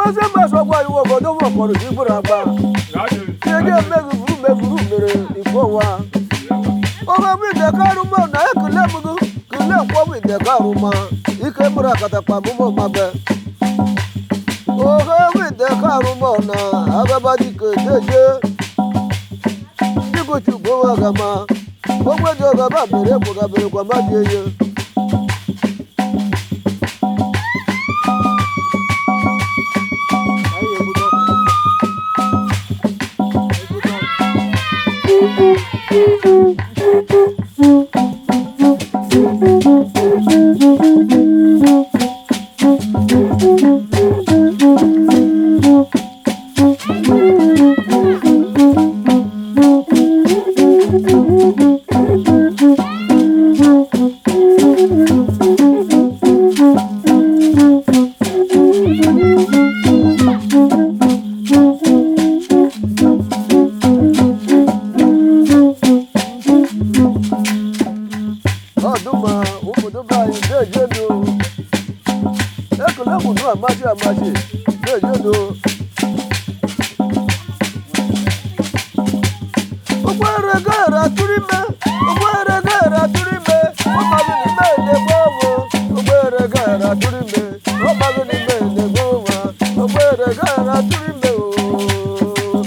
Eze mmasị ọgwa iwu obodo m ọkpọrọ ji gburu agba. Ihe mmeghuru mmeghuru mere ikwu ụwa. Oge m idekarụma na ekele m gị kele nkwọ m idekarụma ike mụrụ akatakpa mụmụ mabe. Oge m idekarụma na agabadike jeje. Ndịgochukwu agama. Ogwe dị ọgaba mere ekwugabere kwa mmadụ enye. Ọdụma ụmụdụba anyị na-ejenu. Ekele mụnụ amachi amachi na-ejenu. Ụgbọere gara atụrụ ime, ụgbọere gara atụrụ ime, ọmaghị n'ime na-egbu ọnwụ. Ụgbọere gara atụrụ ime, ọmaghị n'ime na-egbu nwa. Ụgbọere gara atụrụ ime ooo.